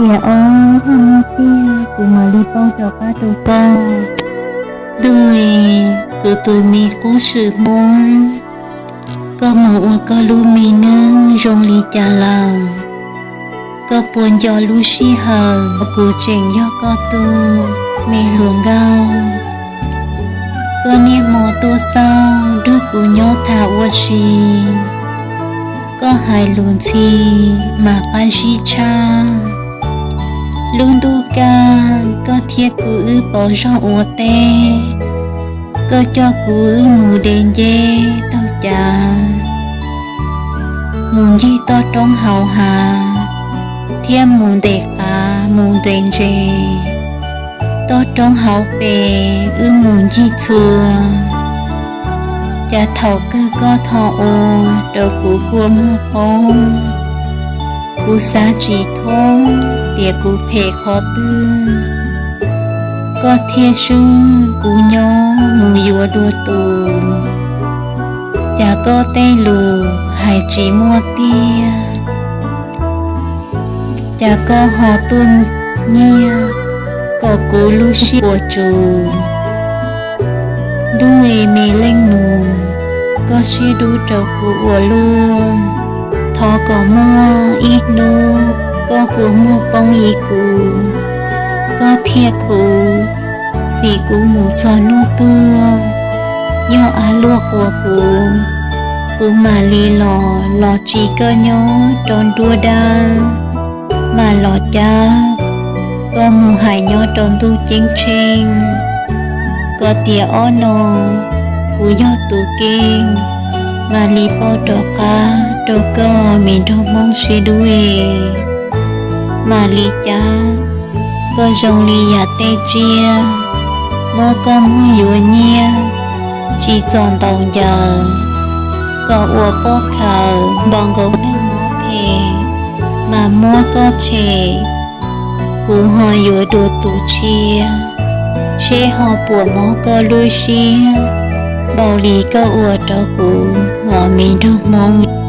Tias ob, yog muaj tiag kuv mam li paub rov qab rau koj. Ntuj es, kuv tus me qub swm Hmoob, koj mus ua koj lub me neej zoo li cas lawm? Koj puas nco lub sij hawm uas kuv tseem yog koj tus me hluas nkauj? Koj niaj hmo tuaj xauj nrog kuv nyob tham ua si, koj hais lus ntxhi mas qab zib tshaj. Lub ntuj kaj koj thiab kuv wb pauv zog ua teb, koj coj kuv wb mus de nceb taug cav, mus ncig toj roob hauv hav, thiab mus ntes qav mus ntes ntses. Toj roob hauv pes wb mus ncig txhua, cas thaum kawg koj tho ua rau kuv kua muag poob. Kuv xav tsis thoob tias kuv phem qhov twg, koj thiaj swb kuv nyob mus yuav dua tus. Cas koj tej lus hais tsis muaj tiag, cas koj ho tuaj nyiag kom kuv lub siab puas tsuaj. Ntuj es, me leej nus, koj siab dub rau kuv ua luaj. Thov kom muaj ib hnub koj kua muag poob li kuv, koj thiaj khuv, xim kuv mus txog hnub tuag. Yog av luaj quas kuv, kuv mam li los, los tsim koj nyob rau nruab dawb, mam los cab koj mus hais nyob rau ntuj ceeb tsheej, kom tias ob no kuv yog tus keej, mam li pauj rov qab rau koj me nraug Hmoob siab dub es. Mam li cab koj zoo li yam tej tsiaj, muab koj muag yuav nyiaj, tsis txom ntaus ncaws, kom ua pob khaws npaum nkaus neeg mob phem, mas muab koj tshem, kuv ho yuav dua tus tshiab, seb ho puas mob koj lub siab npaum li koj ua rau kuv os me nraug Hmoob.